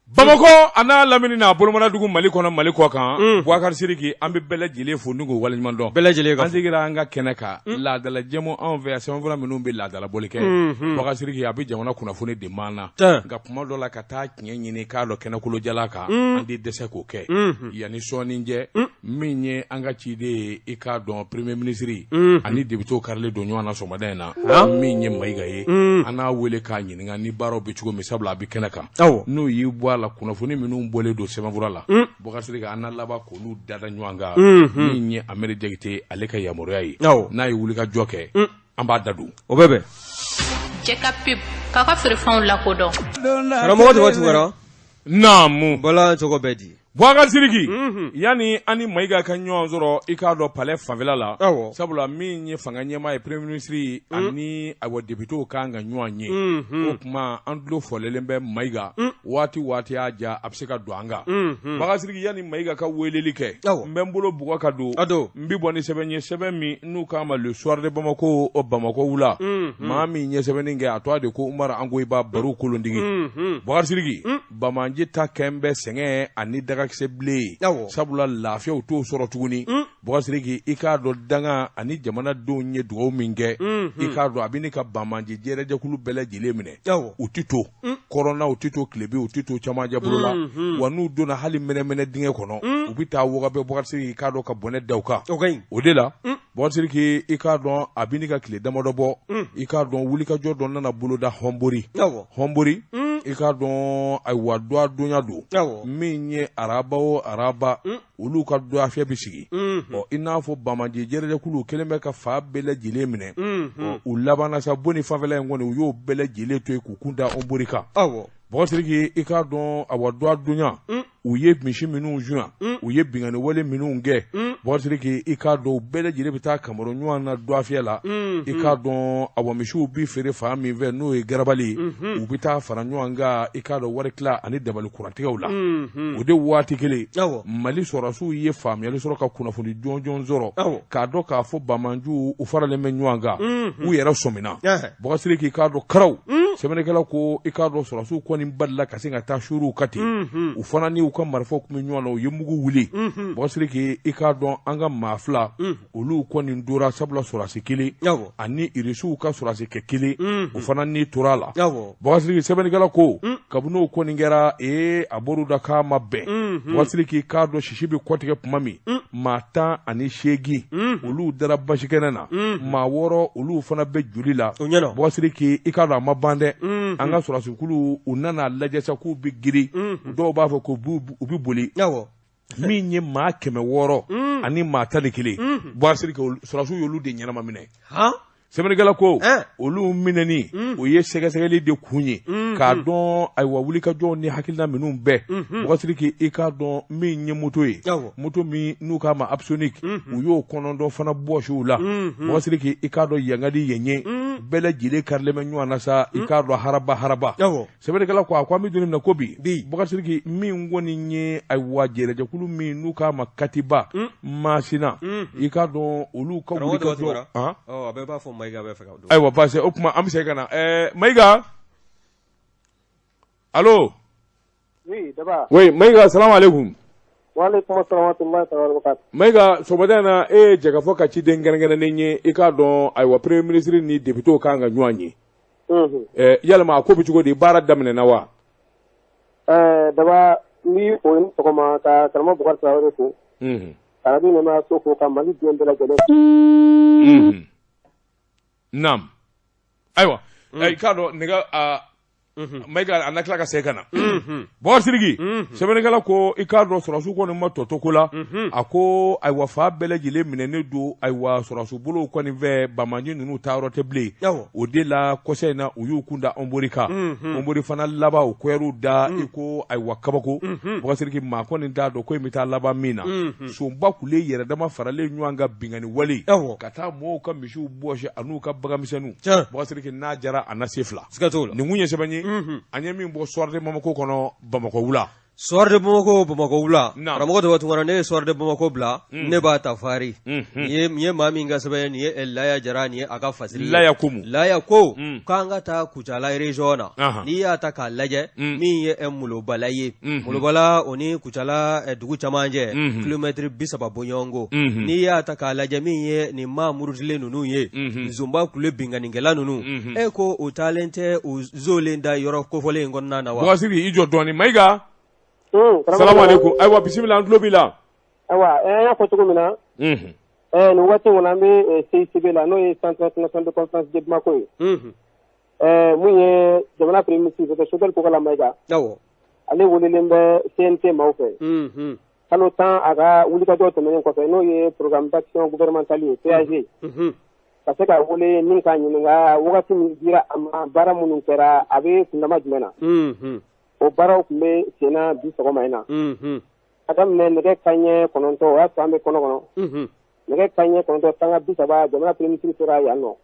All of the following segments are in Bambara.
Bamakɔ a n'a lamini n'a bolomadadugu Mali kɔnɔ Mali kɔ kan Bubakari Sidiki an bɛ bɛɛ lajɛlen fo ni k'u waleɲuman dɔn bɛɛ lajɛlen an sigira an ka kɛnɛ kan laadala jɛmu anw fɛ yan sɛbɛnfura minnu bɛ laadalabɔli kɛ Bubakari Sidiki a bɛ jamana kunnafoni de maana nka kuma dɔ la ka taa tiɲɛ ɲini k'a dɔn kɛnɛkolojala kan an tɛ dɛsɛ k'o kɛ yanni sɔɔni cɛ min ye an ka ciden ye i k'a dɔn premier ministre ani députéw karilen don ɲɔgɔn na sɔgɔmada in na min ye Mayiga ye an n'a wele k'a ɲininka ni baaraw bɛ cogo min sabula a bɛ kɛnɛ kan n'o y'i bɔ a la kunnafoni minnu bɔlen don sɛbɛnfura la Bubakari Sidiki an na laban k'olu dada ɲɔgɔn kan min ye Amedi Jakite ale ka yamaruya ye n'a ye wulikajɔ kɛ an b'a da don o bɛ bɛn Cɛ ka pub k'a ka feerefɛnw lakodɔn karamɔgɔ Daba Tunkara naamu Bala cogo bɛ di Bubakari Sidiki yanni an ni Mayiga ka ɲɔgɔn sɔrɔ i k'a dɔn palais fanfɛla la sabula min ye fanga ɲɛmaa ye premier ministre ani ayiwa députéw kan ka ɲɔgɔn ye o tuma an tulo fɔlɔlen bɛ Mayiga waati waati y'a diya a bɛ se ka don an kan Bubakari Sidiki yanni Mayiga ka weleli kɛ n bɛ n bolo bugɔ ka don n bɛ bɔ ni sɛbɛn ye sɛbɛn min n'u k'a ma Le Soir de Bamako o Bamakɔ wula maa min ye sɛbɛnni kɛ a tɔgɔ de ko Umaru Angoyiba baro kolontigi Bubakari Sidiki Banbaanci ta kɛn bɛ sɛgɛn ani dagakisɛ bilen ye sabula lafiyaw t'o sɔrɔ tuguni Bubakari Sidiki i k'a dɔn danga ani jamanadenw ye dugawu min kɛ i k'a dɔn a bɛ ka banbaanci jɛrɛjɛkulu bɛɛ lajɛlen minɛ u tɛ to kɔrɔn na u tɛ to tilebin u tɛ to camancɛ bolo la wa n'u donna hali mɛnɛmɛnɛ dingɛ kɔnɔ u bɛ taa wɔgɔbɛ Bubakari Sidiki i k'a dɔn ka bɔnɛ da u kan o de la Bubakari Sidiki i k'a dɔn a bɛ ka tile damadɔ bɔ i k'a dɔn wulikajɔ dɔ nana boloda Hɔnbori Hɔnbori i k'a dɔn ayiwa dɔgɔdonya don min ye araba o araba olu ka dɔgɔfiyɛ bɛ sigi ɔ i n'a fɔ banbaanci jɛrɛjɛkulu kɛlen bɛ ka fan bɛɛ lajɛlen minɛ u labanna sa Boni fanfɛla in kɔni u y'o bɛɛ lajɛlen to yen k'u kun da Hɔnbori kan Bubakari Sidiki i k'a dɔn awa dɔgɔdonya u ye misi minnu sunya u ye binkanni wale minnu kɛ Bubakari Sidiki i k'a dɔn u bɛɛ lajɛlen bɛ taa kamaro ɲɔgɔn na dɔgɔfiyɛ la i k'a dɔn awa misiw bɛ feere fan min fɛ n'o ye garabali ye u bɛ taa fara ɲɔgɔn kan i k'a dɔn wari tila ani dabali kuratigɛw la o de waati kelen Mali sɔrɔdasiw ye faamuyali sɔrɔ ka kunnafoni jɔnjɔn sɔrɔ k'a dɔn k'a fɔ banbaanciw u faralen bɛ ɲɔgɔn kan u yɛrɛ sɔmina Bubakari Sidiki i k'a dɔn karaw sɛbɛnnikɛla ko i k'a dɔn sɔrɔdasiw kɔni balila ka se ka taa suuru kan ten u fana ni u ka marifaw tun bɛ ɲɔgɔn na u ye mugu wuli Bubakari Sidiki i k'a dɔn an ka maa fila olu kɔni tora sabula sɔrɔdasi kelen ani irisiw ka sɔrɔdasikɛ kelen u fana ni tora a la Bubakari Sidiki sɛbɛnnikɛla ko kabini o kɔni kɛra ee a bɔr'u da k'a ma bɛn Bubakari Sidiki i k'a dɔn sisi bɛ kɔtigɛ tuma min maa 18 olu dara basikɛnɛ na maa 6 olu fana bɛ joli la Bubakari Sidiki i k'a dɔn a ma ban dɛ an ka sɔrɔdasikulu u nana lajɛ sa k'u bɛ girin dɔw b'a fɔ ko u bɛ boli min ye maa 600 ani maa 11 Bubakari Sidiki sɔrɔdasiw y'olu de ɲɛnama minɛ sɛbɛnnikɛla ko olu minɛni o ye sɛgɛsɛgɛli de kun ye k'a dɔn ayiwa wulikajɔw ni hakilina minnu bɛɛ Bubakari Sidiki i k'a dɔn min ye moto ye moto min n'u k'a ma Apsonic u y'o 9 fana bɔsi u la Bubakari Sidiki i k'a dɔn yan ka di yen ye bɛɛ lajɛlen karilen bɛ ɲɔgɔn na sa i k'a dɔn haraba haraba Sɛbɛnnikɛla ko a ko an bɛ don min na ko bi Bubakari Sidiki min kɔni ye ayiwa jɛrɛjɛkulu min n'u k'a ma katiba Masina i k'a dɔn olu ka wulikajɔ a bɛɛ b'a fɔ Mayiga bɛ fɛ ka don ayiwa parce o tuma an bɛ segin ka na Mayiga allo oui Mayiga salamu aleykum Mayiga sɔgɔmada in na e ye jɛkafɔ ka ciden kɛrɛnkɛrɛnnen ye i k'a dɔn ayiwa premier ministre ni députéw kan ka ɲɔgɔn ye yalima a ko bɛ cogo di baara daminɛna wa Daba n b'i fo i ni sɔgɔma ka karamɔgɔ Bukari Tarawele fo ka radio ɲɛmaayaso fo ka Mali den bɛɛ lajɛlen naam ayiwa i k'a dɔn nɛgɛ Mayiga a na tila ka segin ka na Bubakari Sidiki sɛbɛnnikɛla ko i k'a dɔn sɔrɔdasiw kɔni ma tɔ to ko la a ko ayiwa fan bɛɛ lajɛlen minɛnen don ayiwa sɔrɔdasiw bolow kɔni fɛ banbaanci ninnu taayɔrɔ tɛ bilen o de la kɔsa in na u y'u kun da Hɔnbori kan Hɔnbori fana laban u kɔyɛr'u da i ko ayiwa kabako Bubakari Sidiki maa kɔni t'a dɔn ko in bɛ taa laban min na sonba kule yɛrɛdama faralen ɲɔgɔn kan binkanni wale ka taa mɔgɔw ka misiw bɔsi an'u ka baganmisɛnninw Bubakari Sidiki n'a jara a na se fila siga t'o la nin kun ye sɛbɛn ye an ye min bɔ Soir de Bamako kɔnɔ Bamakɔ wula. Soir de Bamako, Bamakɔ wula. Karamɔgɔ Daba Tunkara, ne ye Soir de Bamako bila, ne b'a ta fari. Nin ye maa min ka sɛbɛn ye, nin ye Laya Jara, nin ye a ka fasiri ye. Laya ko mun? Laya ko k'an ka taa Kucala région na. N'i y'a ta k'a lajɛ, min ye Molobala ye. Molobala o ni Kucala dugu camancɛ, kilomɛtiri 30 bɔɲɔgɔnko. N'i y'a ta k'a lajɛ, min ye nin maa murutilen ninnu ye, Zonba kule binkannikɛla ninnu, e ko u taalen tɛ u zolen da yɔrɔ kofɔlen in kɔnɔna na wa? Bukasiri, i jɔ dɔɔnin. Mayiga, salamu aleykum. Ayiwa, bisimila, an tulo b'i la. Ayiwa, an y'a fɔ cogo min na, nin waati in kɔnɔ, an bɛ CICB la, n'o ye Centre international de conférence de Bamako ye. Mun ye jamana premier ministre docteur Choguel Kokalla Mayiga, ale welelen bɛ CNT maaw fɛ. Kalo 10 a ka wulikajɔ tɛmɛnen kɔfɛ, n'o ye programme d'action gouvernementale ye, PAG, ka se ka wele min k'a ɲininka wagati min dira a ma, baara minnu kɛra, a bɛ kundama jumɛn na. O baaraw tun bɛ senna bi sɔgɔma in na. A daminɛ nɛgɛ kanɲɛ 9, o y'a sɔrɔ an bɛ kɔnɔ kɔnɔ. Nɛgɛ kanɲɛ 9:30, jamana premier ministre sera yan nɔ.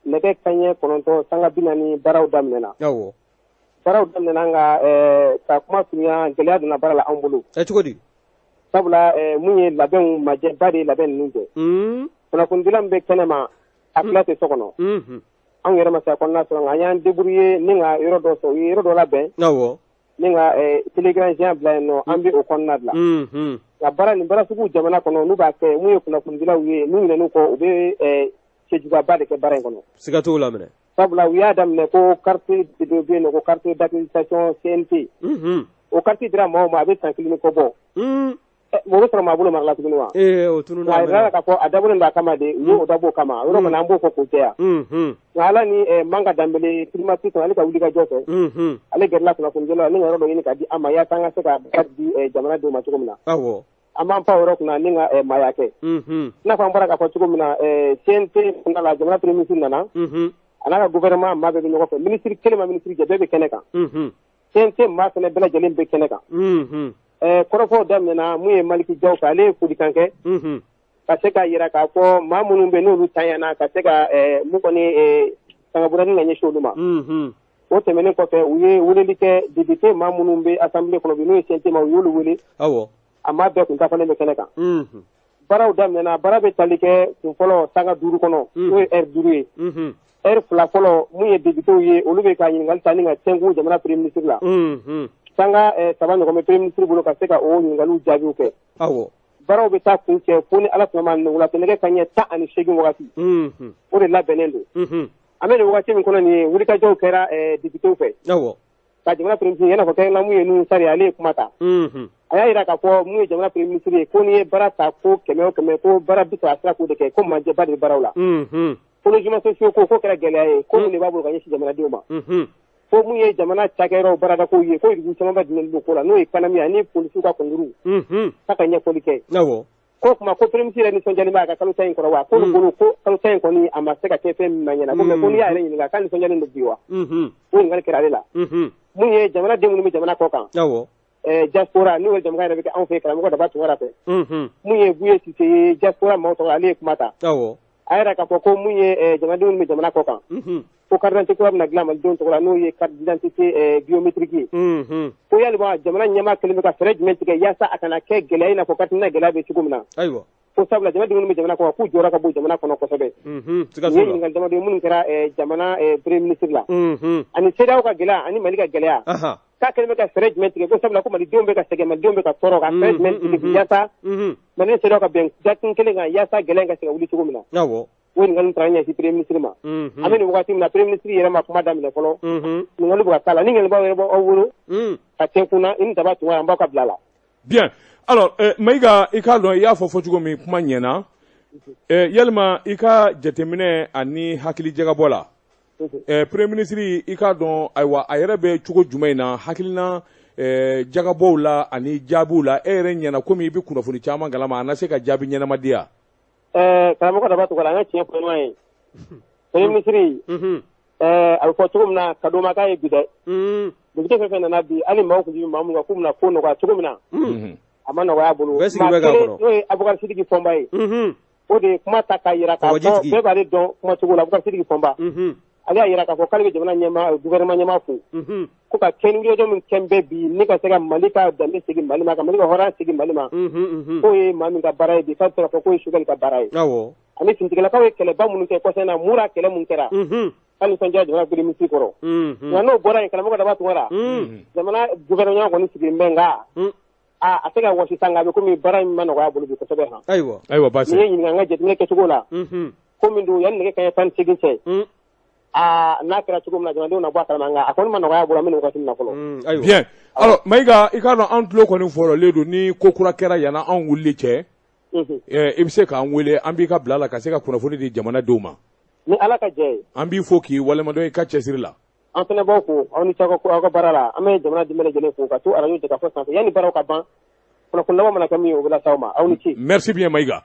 Nɛgɛ kanɲɛ 9:40, baaraw daminɛna. Baaraw daminɛna, nka ka kuma surunya, gɛlɛya donna baara la anw bolo. Cogo di? Sabula mun ye labɛnw majɛba de ye labɛn ninnu kɛ. Kunnafonidila min bɛ kɛnɛ ma, a tila tɛ so kɔnɔ. Anw yɛrɛ ma se a kɔnɔna sɔrɔ, nka an y'an débrouiller ni ka yɔrɔ dɔ sɔrɔ, u ye yɔrɔ dɔ labɛn. Ni ka télécran géant bila yen nɔ, an bɛ o kɔnɔna bila. Nka baara nin baara sugu jamana kɔnɔ, n'u b'a kɛ, mun ye kunnafonidilaw ye, n'u ɲinɛn'u kɔ, u bɛ cɛjuguyaba de kɛ baara in kɔnɔ. Siga t'o la minɛ. Sabula u y'a daminɛ ko carte dɔ bɛ yen nɔ, ko carte d'accréditation CNT. O carte dira maaw ma, a bɛ san 1 ni kɔ bɔ. O bɛ sɔrɔ maa bolo mara la tuguni wa? O tununna. A yɛrɛ k'a fɔ a dabɔlen don a kama de, u y'o dabɔ o kama. O yɔrɔ kɔni, an b'o fɔ k'o jɛya. Nka Ala ni Manka Danbele primature kɔnɔ, ale ka wulikajɔ fɛ, ale gɛrɛla kunnafonidilaw la ni ka yɔrɔ dɔ ɲini ka di an ma, yaasa an ka se ka baara di jamanadenw ma cogo min na. An b'an pan o yɔrɔ kunna ni ka maaya kɛ. I n'a fɔ an bɔra k'a fɔ cogo min na, CNT kɔnɔna la, jamana premier ministre nana. A n'a ka gouvernement maa bɛɛ bɛ ɲɔgɔn fɛ. Ministre kelen ma ministre jɛ, bɛɛ bɛ kɛnɛ kan. CNT maa fɛnɛ bɛɛ lajɛlen bɛ kɛnɛ kan. Kɔrɔfɔw daminɛna mun ye Maliki Jaw fɛ, ale ye folikan kɛ. Ka se k'a jira k'a fɔ maa minnu bɛ n'olu tanyana, ka se ka mun kɔni fangabonda ka ɲɛsin olu ma. O tɛmɛnen kɔfɛ, u ye weleli kɛ député maa minnu bɛ assemblée kɔnɔ bi, n'o ye CNT ma, u y'olu wele. A maa bɛɛ kun dafalen bɛ kɛnɛ kan. Baaraw daminɛna, baara bɛ tali kɛ kun fɔlɔ sanga 5 kɔnɔ, n'o ye heure 5 ye. Heure 2 fɔlɔ, mun ye députéw ye, olu bɛ ka ɲininkali ta ni ka tɛnku jamana premier ministre la. Sanga 3 ɲɔgɔn bɛ premier ministre bolo ka se ka o ɲininkaliw jaabiw kɛ. Baaraw bɛ taa kun cɛ fo ni Ala sɔnna ma wulafɛ nɛgɛ kanɲɛ 18 wagati. O de labɛnnen don. An bɛ nin wagati min kɔnɔ nin ye, wulikajɔw kɛra députéw fɛ. Ka jamana premier ministre, i n'a fɔ kɛrɛnkɛrɛnnenya mun ye Nuhu Sari, ale ye kuma ta. A y'a jira k'a fɔ mun ye jamana premier ministre ye, ko n'i ye baara ta ko 100 o 100, ko baara 30 a sera k'o de kɛ, ko majɛba de bɛ baaraw la. Ko logement sociaux ko kɛra gɛlɛya ye, ko mun de b'a bolo ka ɲɛsin jamanadenw ma. Ko mun ye jamana cakɛyɔrɔw baaradakow ye, ko yurugu caman bɛ dɛmɛ don ko la, n'o ye CANAM ani polisiw ka concours. K'a ka ɲɛfɔli kɛ. Ko kuma ko premier ministre yɛrɛ nisɔndiyalen b'a ka kalo 10 in kɔrɔ wa? K'olu bolo ko kalo 10 in kɔni a ma se ka kɛ fɛn min ma ɲɛna. Ko mais ko n'i y'a yɛrɛ ɲininka k'a nisɔndiyalen don bi wa? O ɲininkali kɛra ale la. Mun ye jamanaden minnu bɛ jamana kɔ kan? Diaspora, n'o ye jamana yɛrɛ bɛ kɛ anw fɛ karamɔgɔ Daba Tunkara fɛ. Mun ye Buye Sise ye diaspora maaw tɔgɔ, ale ye kuma ta. A yɛrɛ k'a fɔ ko mun ye jamanadenw minnu bɛ jamana kɔ kan, ko carte d'identité kura bɛna dilan malidenw tɔgɔ la, n'o ye carte d'identité biométrique ye. Ko yalima jamana ɲɛmaa kɛlen bɛ ka fɛɛrɛ jumɛn tigɛ yaasa a kana kɛ gɛlɛya, i n'a fɔ carte NINA gɛlɛya bɛ cogo min na. Ko sabula jamanadenw minnu bɛ jamana kɔ kan, k'u jɔyɔrɔ ka bon jamana kɔnɔ kosɛbɛ. Nin ye ɲininkali damadɔ ye minnu kɛra jamana premier ministre la. Ani CEDEAO ka gɛlɛya ani Mali ka gɛlɛya. K'a kɛlen bɛ ka fɛɛrɛ jumɛn tigɛ, ko sabula ko malidenw bɛ ka sɛgɛn, malidenw bɛ ka tɔɔrɔ, ka fɛɛrɛ jumɛn tigɛ yaasa Mali ni CEDEAO ka bɛn dakun kelen kan, yaasa gɛlɛya in ka se ka wuli cogo min na. O ɲininkali taara ɲɛsin premier ministre ma. An bɛ nin wagati min na, premier ministre yɛrɛ ma kuma daminɛ fɔlɔ. Ɲininkali bɛ ka k'a la, ni ɲininkali yɛrɛ b'aw bolo ka tɛnkun na, i ni Daba Tunkara, an b'aw ka bila la. Bien. Alors, Mayiga, i k'a dɔn i y'a fɔ cogo min, kuma ɲɛna. Yalima i ka jateminɛ ani hakili jagabɔ la, premier ministre, i k'a dɔn, ayiwa, a yɛrɛ bɛ cogo jumɛn in na hakilina jagabɔw la ani jaabiw la, e yɛrɛ ɲɛna komi i bɛ kunnafoni caman kalama, a na se ka jaabi ɲɛnama di yan? Karamɔgɔ Daba Tunkara, an ka tiɲɛ fɔ ɲɔgɔn ye. Premier ministre, a bɛ fɔ cogo min na, kadon ma k'a ye bi dɛ. Député fɛn fɛn nana bi, hali maaw kun bɛ maa mun kan k'u bɛna ko nɔgɔya cogo min na, a ma nɔgɔya a bolo. Maa kelen, n'o ye Abubakar Sidiki Fɔnba ye, o de ye kuma ta k'a jira k'a fɔ bɛɛ b'ale dɔn kumacogo la, Abubakar Sidiki Fɔnba. Ale y'a jira k'a fɔ k'ale bɛ jamana ɲɛmaa gouvernement ɲɛmaa fo ko ka kɛ ni wulikajɔ min kɛn bɛ bi ni ka se ka Mali ka danbe segin Mali ma ka Mali ka hɔrɔnya segin Mali ma k'o ye maa min ka baara ye bi k'a bɛ se k'a fɔ k'o ye Choguel ka baara ye ani finitigilakaw ye kɛlɛba minnu kɛ kɔsa in na Mura kɛlɛ min kɛra hali nisɔndiya jamana premier ministre kɔrɔ nka n'o bɔra yen karamɔgɔ Daba Tunkara jamana gouvernement kɔni sigilen bɛ nka a tɛ ka wɔsi sa nka a bɛ komi baara in ma nɔgɔya a bolo bi kosɛbɛ han ayiwa ayiwa baasi n'i ye ɲininka an ka jateminɛ kɛcogo la ko min don yanni nɛgɛ kanɲɛ 18 cɛ aa n'a kɛra cogo min na jamanadenw na bɔ a kalama nka a kɔni ma nɔgɔya bolo an bɛ nin wagati min na fɔlɔ ayiwa bien alors Mayiga i k'a dɔn an tulo kɔni fɔlɔlen don ni ko kura kɛra yanni anw wulili cɛ i bɛ se k'an wele an b'i ka bila la ka se ka kunnafoni di jamanadenw ma ni Ala ka jɛ ye an b'i fo k'i waleɲumandɔn i ka cɛsiri la An fana b'aw fo aw ni ce aw ka baara la an bɛ jamana den bɛɛ lajɛlen fo ka to arajo Jɛkafɔ sanfɛ yanni baaraw ka ban kunnafoni laban mana kɛ min ye o bɛ lase aw ma aw ni ce. Merci bien Mayiga.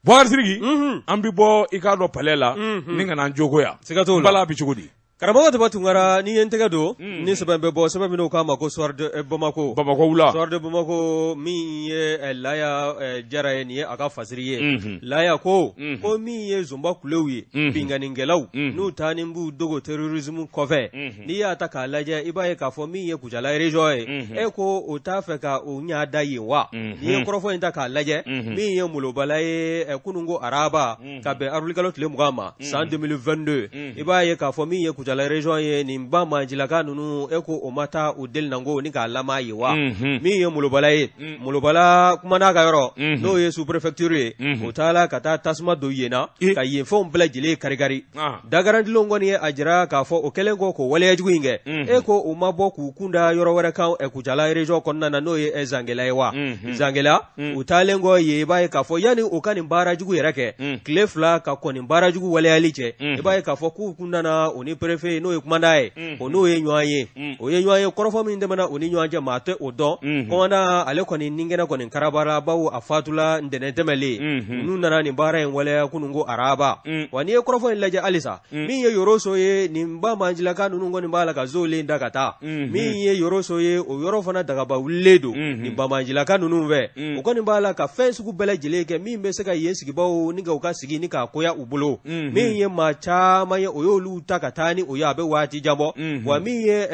Bubakari Sidiki, unhun, an bɛ bɔ i k'a dɔn palais la, unhun, ni ka na an jogo yan, siga t'o la, Bala bɛ cogo di? Karamɔgɔ Daba Tunkara n'i ye n tɛgɛ don ni sɛbɛn bɛ bɔ sɛbɛn min n'u k'a ma ko Soir de Bamako Bamakɔ wula Soir de Bamako min ye Laya Jara ye nin ye a ka fasiri ye, unhun, Laya ko ko min ye zonba kulew ye binkannikɛlaw n'u taani b'u dogo terrorisme kɔfɛ n'i y'a ta k'a lajɛ i b'a ye k'a fɔ min ye Kucala région ye e ko o t'a fɛ ka o ɲɛ da yen wa n'i ye kɔrɔfɔ in ta k'a lajɛ min ye Molobala ye kununko araba ka bɛn awirilikalo tile 20 ma san 2022 i b'a ye k'a fɔ min ye Kucala région ye nin banbaancilaka ninnu e ko o ma taa u delinanko ni k'a lama yen wa min ye Molobala ye Molobala kumana ka yɔrɔ n'o ye sous-préfecture ye o taara ka taa tasuma don yen na ka yen fɛnw bɛɛ lajɛlen karikari dagarandilenw kɔni ye a jira k'a fɔ o kɛlen kɔ k'o waleya jugu in kɛ e ko u ma bɔ k'u kun da yɔrɔ wɛrɛ kan Kucala région kɔnɔna na n'o ye Zangela ye wa Zangela u taalen kɔ yen i b'a ye k'a fɔ yanni u ka nin baara jugu yɛrɛ kɛ tile 2 ka kɔn nin baara jugu waleyali cɛ i b'a ye k'a fɔ k'u kun nana u ni préfet n'o ye commandant ye o n'o ye ɲɔgɔn ye o ye ɲɔgɔn ye kɔrɔfɔ min tɛmɛna u ni ɲɔgɔn cɛ maa tɛ o dɔn commandant ale kɔni ni kɛnɛ kɔni karabara bawo a fatula ntɛnɛn tɛmɛlen n'u nana nin baara in waleya kununko araba wa n'i ye kɔrɔfɔ in lajɛ halisa min ye Yoroso ye nin banbaancilaka ninnu kɔni b'a la ka zolen da ka taa min ye Yoroso ye o yɔrɔ fana dagaba wulilen don nin banbaancilaka ninnu fɛ u kɔni b'a la ka fɛn sugu bɛɛ lajɛlen kɛ min bɛ se ka yen sigibaw ni ka u ka sigi ni k'a goya u bolo min ye maa caman ye o y'olu ta ka taa ni o ye a bɛ waati jan bɔ wa min ye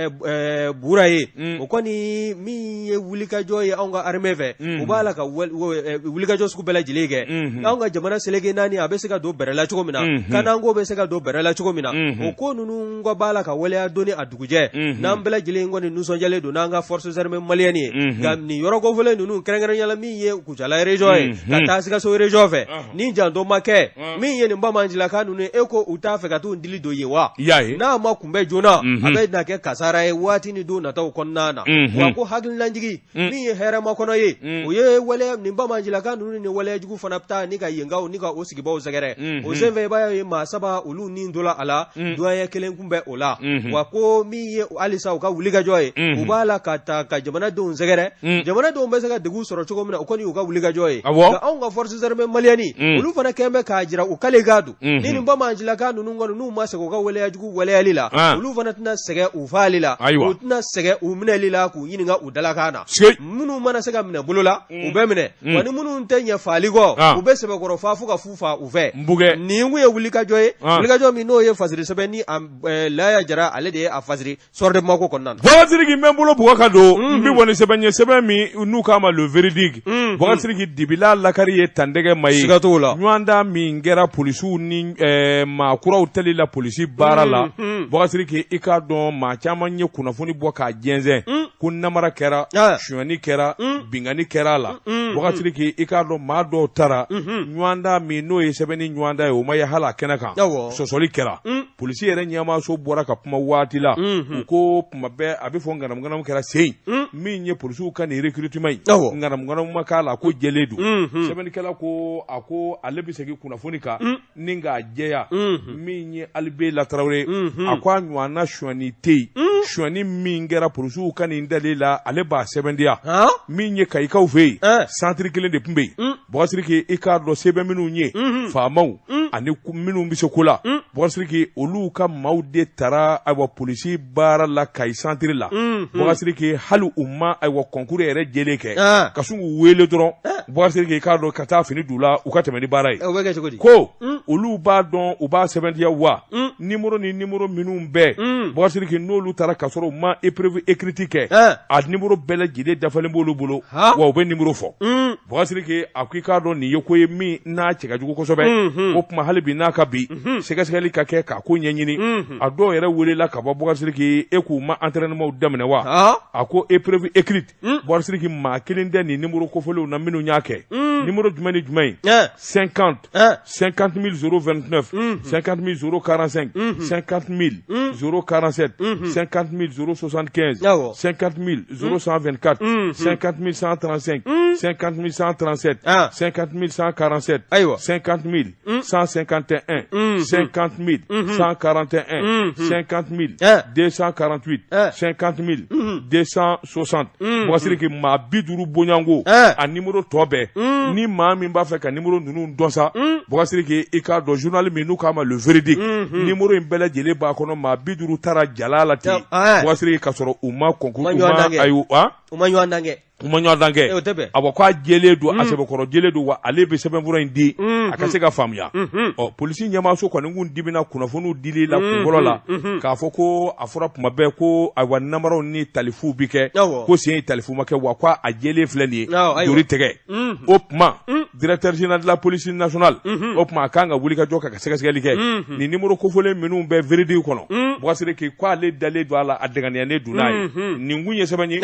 Bura ye o kɔni min ye wulikajɔ ye anw ka armée fɛ u b'a la ka wulikajɔ sugu bɛɛ lajɛlen kɛ anw ka jamana seleke naani a bɛ se ka don bɛrɛ la cogo min na kanako bɛ se ka don bɛrɛ la cogo min na o ko ninnu ka b'a la ka waleya don ni a dugujɛ n'an bɛɛ lajɛlen kɔni nisɔndiyalen don n'an ka forces armées maliennes ye nka nin yɔrɔ kofɔlen ninnu kɛrɛnkɛrɛnya la min ye Kucala région ye ka taa Sikaso région fɛ ni janto ma kɛ min ye nin banbaancilaka ninnu e ko u t'a fɛ ka t'u dili don yen wa n'a ma kunbɛn joona a bɛ na kɛ kasara ye waati ni don nataw kɔnɔna na wa ko hakililajigin min ye hɛrɛmakɔnɔ ye o ye waleya nin banbaancilaka ninnu ni waleya jugu fana bɛ taa ni ka yenkaw ni ka o sigibaw sɛgɛrɛ o senfɛ i b'a ye maa saba olu ni tola a la douanier kelen kun bɛ o la wa ko min ye halisa u ka wulikajɔ ye u b'a la ka taa ka jamanadenw sɛgɛrɛ jamanadenw bɛ se ka degun sɔrɔ cogo min na o kɔni y'u ka wulikajɔ ye nka anw ka forces armées maliennes olu fana kɛlen bɛ k'a jira u kale ka don ni nin banbaancilaka ninnu kɔni n'u ma sɛgɛn u ka waleya jugu waleyali la olu fana tɛna sɛgɛn u faali la u tɛna sɛgɛn u minɛli la k'u ɲininka u dalakan na minnu mana se ka minɛ bolo la u bɛ minɛ wa ni minnu tɛ ɲɛ faali kɔ u bɛ sɛbɛkɔrɔ faa fo ka fu fa u fɛ nin kun ye wulikajɔ ye wulikajɔ min n'o ye fasiri sɛbɛn ni Laya Jara ale de ye a fasiri Soir de Bamako kɔnɔna na. Bubakari Sidiki n bɛ n bolo bugɔ ka don n bɛ bɔ ni sɛbɛn ye sɛbɛn min n'u k'a ma le verdict Bubakari Sidiki dibila lakari ye tandɛgɛ ma ye siga t'o la ɲɔgɔndan min kɛra polisiw ni maa kuraw tali la polisi baara la Bubakari Sidiki i k'a dɔn maa caman ye kunnafoni bɔ k'a jɛnsɛn ko namara kɛra sonyani kɛra binkanni kɛra a la Bubakari Sidiki i k'a dɔn maa dɔw taara ɲɔgɔndan min n'o ye sɛbɛnni ɲɔgɔndan ye o ma ye hali a kɛnɛ kan sɔsɔli kɛra polisi yɛrɛ ɲɛmaaso bɔra ka kuma waati la u ko kuma bɛɛ a bɛ fɔ ŋanamuŋanamu kɛra sen min ye polisiw ka nin recrutement in ŋanamuŋanamu ma k'a la ko jɛlen don sɛbɛnnikɛla ko a ko ale bɛ segin kunnafoni kan ni k'a jɛya min ye Alibela Tarawele a ko a ɲɔgɔnna sonyani tɛ yen sonyani min kɛra polisiw ka nin tali la ale b'a sɛbɛntiya min ye kayikaw fɛ yen santiri kelen de tun bɛ yen Bubakari Sidiki i k'a dɔn se bɛ minnu ye faamaw ani minnu bɛ se ko la Bubakari Sidiki olu ka maaw de tara ayiwa polisi baara la Kayi santiri la Bubakari Sidiki hali u ma ayiwa concours yɛrɛ jɛlen kɛ ka sin k'u wele dɔrɔn Bubakari Sidiki i k'a dɔn ka taa fini d'u la u ka tɛmɛ ni baara ye ko Olu b'a dɔn, u b'a sɛbɛntiya wa nimoro ni nimoro minnu bɛɛ, Bubakari Sidiki, n'olu taara ka sɔrɔ u ma épreuve écrite kɛ, a nimoro bɛɛ lajɛlen dafalen b'olu bolo, wa u bɛ nimoro fɔ. Bubakari Sidiki, a ko i k'a dɔn nin ye ko ye min n'a cɛ ka jugu kosɛbɛ. O tuma hali bi n'a ka bi sɛgɛsɛgɛli ka kɛ k'a ko ɲɛɲini. A dɔw yɛrɛ welela ka bɔ, Bubakari Sidiki, e k'u ma entraînement daminɛ wa? A ko épreuve écrite, Bubakari Sidiki, maa kelen tɛ nin nimoro kofɔlenw na minnu y'a kɛ. Nimoro jumɛn ni jumɛn ye? 50, 50 029, 50 045, 50 047, 50 075, 50 0124, 50 135, 50 137, 50 147, Ayiwa. 50 151, 50 141, 50 248, 50 260. Bubakari Sidiki, maa 50 bonyanko, a nimoro tɔ bɛɛ, ni maa min b'a fɛ ka nimoro ninnu dɔn sa, Bubakari Sidiki, i k'a dɔn journal min n'u k'a ma Le Verdict, nimoro in bɛɛ lajɛlen b'a kɔnɔ. Maa 50 taara jala la ten, Bubakari Sidiki, ka sɔrɔ u ma concours, u ma, ayi, u ma ɲɔgɔn dan kɛ. U ma ɲɔgɔn dan kɛ. O tɛ bɛn. Awɔ, k'a jɛlen don, a sɛbɛkɔrɔ jɛlen don, wa ale bɛ sɛbɛnfura in di a ka se ka faamuya. Ɔ, polisi ɲɛmaaso kɔni kun dimina kunnafoniw dili la kunfɔlɔ la, k'a fɔ ko a fɔra tuma bɛɛ ko ayiwa, namaraw ni talifuw bi kɛ, ko sen ye talifu ma kɛ, wa ko a jɛlen filɛ nin ye, jori tɛgɛ. O tuma directeur général de la police nationale, o tuma a kan ka wuli ka jɔ ka sɛgɛsɛgɛli kɛ nin nimoro kofɔlen minnu bɛ Verdict kɔnɔ. Bubakari Sidiki ko ale dalen don a la, a dɛngɛniyalen don n'a ye. Nin kun ye sɛbɛn ye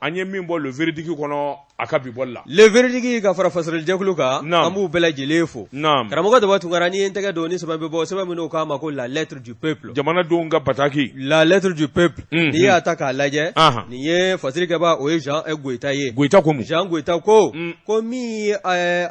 an ye min bɔ Le Verdict kɔnɔ a ka bi bɔli la. Le Verdict ka fara fasolijɛkulu kan, an b'u bɛɛ lajɛlen fo. Karamɔgɔ Daba Tunkara, n'i ye n tɛgɛ don ni sɛbɛn bɛ bɔ, sɛbɛn min n'u k'a ma ko La Lettre du Peuple, jamanadenw ka bataki. La Lettre du Peuple, n'i y'a ta k'a lajɛ, nin ye fasirikɛba, o ye Jean Goyita ye. Goyita ko mun? Jean Goyita ko ko min ye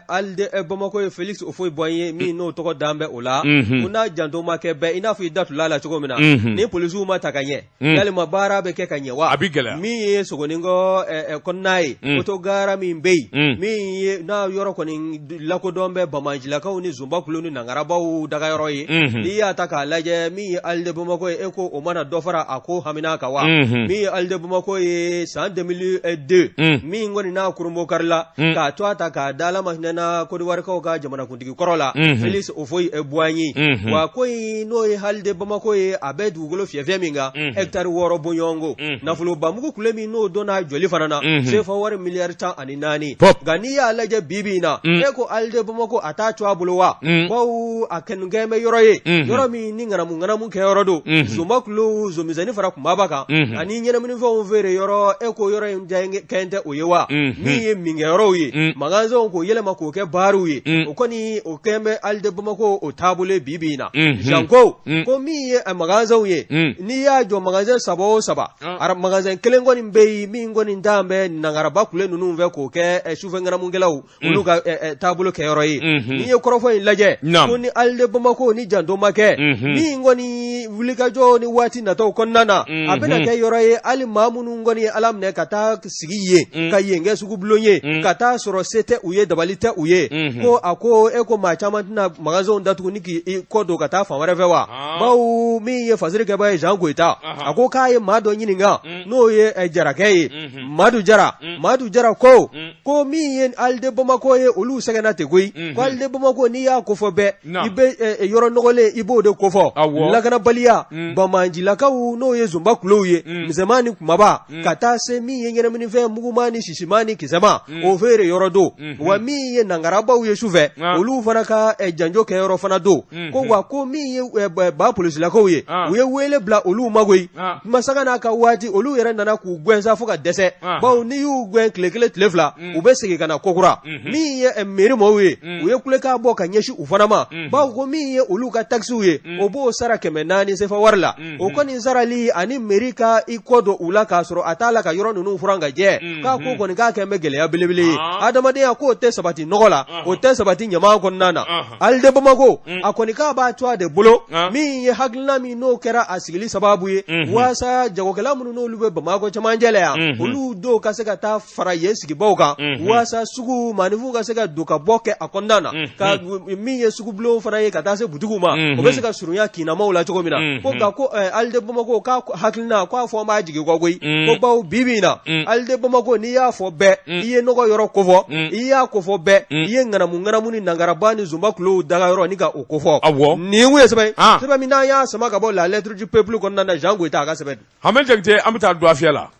ALD Bamako ye, Félix Houphouët-Boigny ye, min n'o tɔgɔ dan bɛ o la, ko n'a janto ma kɛ bɛɛ, i n'a fɔ i da tula la cogo min na, ni polisiw ma ta ka ɲɛ, yalima baara bɛ kɛ ka ɲɛ wa? A bɛ gɛlɛya. Min ye Sogonikɔ kɔnɔna ye, otogara min bɛ yen, min ye n'a yɔrɔ kɔni lakodɔn bɛ banbaancilakaw ni zunbakulu ni nangarabaw dagayɔrɔ ye, n'i y'a ta k'a lajɛ, min ye ALD Bamako ye, e ko o mana dɔ fara a ko hamina kan wa? Min ye ALD Bamako ye, san 2002 min kɔni n'a kurunbonkarila, k'a to a ta k'a da Ala ma hinɛna Kodiwarikaw ka jamanakuntigi kɔrɔ la, Félix Houphouët-Boigny, wa ko in n'o ye ALD Bamako ye, a bɛ dugukolo fiyɛfiyɛ min kan, hectare 6 bɔɲɔgɔnko, nafolobamugu kule min n'o donna jɔli fana na, sefa wari miliyari 14. Nka n'i y'a lajɛ bi bi in na, e ko ALD Bamako a t'a to a bolo wa? Bawo a kɛnukɛn bɛ yɔrɔ ye, yɔrɔ min ni ŋanamu ŋanamu kɛyɔrɔ don, zonbakulu zonmisɛnnin fara kunbaba kan ani ɲɛnaminifɛnw feere yɔrɔ, e ko yɔrɔ in kɛn tɛ o ye wa? Min ye minkɛyɔrɔw ye, magasinw k'o yɛlɛma k'o kɛ baariw ye, o kɔni o kɛn bɛ ALD Bamako o taabolo bi bi in na. Jean ko ko min ye magasinw ye, n'i y'a jɔ magasin saba o saba, magasin kelen kɔni bɛ yen min kɔni dan bɛ nangaraba kule ninnu fɛ k'o kɛ sufɛ ŋanamukɛlaw olu ka taabolo kɛyɔrɔ ye. N'i ye kɔrɔfɔ in lajɛ, ko ni ALD Bamako ni janto ma kɛ, min kɔni wulikajɔ ni waati nataw kɔnɔna na, a bɛna kɛ yɔrɔ ye hali maa minnu kɔni ye Ala minɛ ka taa sigi yen, ka yen kɛ sugubulon ye, ka taa sɔrɔ se tɛ u ye, dabali tɛ u ye, ko a ko e ko maa caman tɛna magasinw datugu ni k'i kɔ don ka taa fan wɛrɛ fɛ wa? Bawo min ye fasirikɛba ye, Jean Goyita, a ko k'a ye maa dɔ ɲininka, n'o ye jarakɛ ye, Madu Jara. Madu Jara ko ko min ye ALD Bamako ye, olu sɛgɛnna ten koyi. Ko ALD Bamako, n'i y'a kofɔ bɛɛ, i bɛ yɔrɔ nɔgɔlen i b'o de kofɔ, lakanabaliya, banbaancilakaw n'o ye zonba kulow ye, misɛnman ni kunbaba, ka taa se min ye ɲɛnaminifɛn muguman ni sisiman ni kisɛman, o feere yɔrɔ don, wa min ye nangarabaw ye sufɛ, olu fana ka janjo kɛyɔrɔ fana don. Ko wa ko min ye ba polisilakaw ye, u ye wele bila olu ma koyi, kuma sanga n'a ka waati, olu yɛrɛ nana k'u gɛn sa fo ka dɛsɛ, bawo n'i y'u gɛn tile kelen tile fila, u bɛ segin ka na kokura. Min ye mairie mɔgɔw ye, u ye kulekan bɔ ka ɲɛsin u fana ma, bawo ko min ye olu ka takisiw ye, o b'o sara 400 sefa wari la. O kɔni sarali ani mairie ka i kɔ don u la k'a sɔrɔ a t'a la ka yɔrɔ ninnu furan ka jɛ, k'a ko kɔni k'a kɛn bɛ gɛlɛya belebele ye. Adamadenya k'o tɛ sabati nɔgɔ la, o tɛ sabati ɲama kɔnɔna na. ALD Bamako, a kɔni k'a b'a to a de bolo, min ye hakilina min n'o kɛra a sigili sababu ye, waasa jagokɛla minnu n'olu bɛ Bamakɔ cɛmancɛ la yan, olu dɔw ka se ka taa fara yen sigibaw kan. waasa sugu maaninfinw ka se ka don ka bɔ kɛ a kɔnɔna na ka min ye sugubulonw fana ye ka taa se butigiw ma o bɛ se ka surunya kinamaw la cogo min na ko nka ko ALD Bamako k'a hakilina k'a fɔ an b'a jigi kɔ koyi ko bawo bi bi in na ALD Bamako n'i y'a fɔ bɛɛ i ye nɔgɔ yɔrɔ kofɔ i y'a kofɔ bɛɛ i ye ŋanamu ŋanamu ni nangaraba ni zunba kulow daga yɔrɔ ni ka o kofɔ nin kun ye sɛbɛn ye sɛbɛn min n'an y'a sama ka bɔ la lettre du peuple kɔnɔna na Jean Goyita a ka sɛbɛn don. Hamɛ Jakite an bɛ taa Duwafiyɛ la.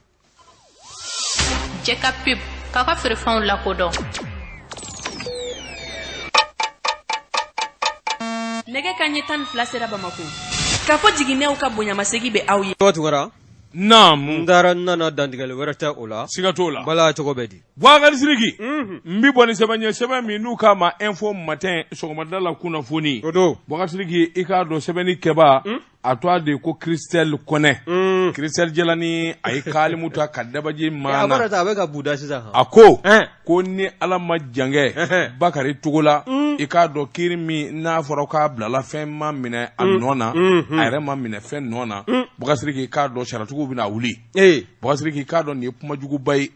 Jɛ ka pub k'a ka feerefɛnw lakodɔn. Nɛgɛ kanɲɛ 12 sera Bamakɔ. Kafo jiginɛw ka bonyamasegin bɛ aw ye. Tunkara. Naamu. N taara n nana dantigɛli wɛrɛ tɛ o la. Siga t'o la. Bala cogo bɛ di? Bubakari Sidiki. Unhun. N bi bɔ ni sɛbɛn ye sɛbɛn min n'u k'a ma Info Matin sɔgɔmada la kunnafoni. O don. Bubakari Sidiki i k'a dɔn sɛbɛnni kɛbaa. Un. A tɔgɔ de ko Christelle Kɔnɛ. Christelle Jalani a ye kalimu ta ka dabaji maa na. A bɔra a bɛ ka buda sisan. A ko. Ɛn. Ko ni Ala ma jan kɛ. Bakari Togola. I k'a dɔn kiiri min n'a fɔra k'a bilala fɛn ma minɛ a nɔ na. A yɛrɛ ma minɛ fɛn nɔ na. Bubakari Sidiki i k'a dɔn sariyatigiw bɛna wuli. Ee. Bubakari Sidiki i k'a dɔn nin ye kumajuguba ye.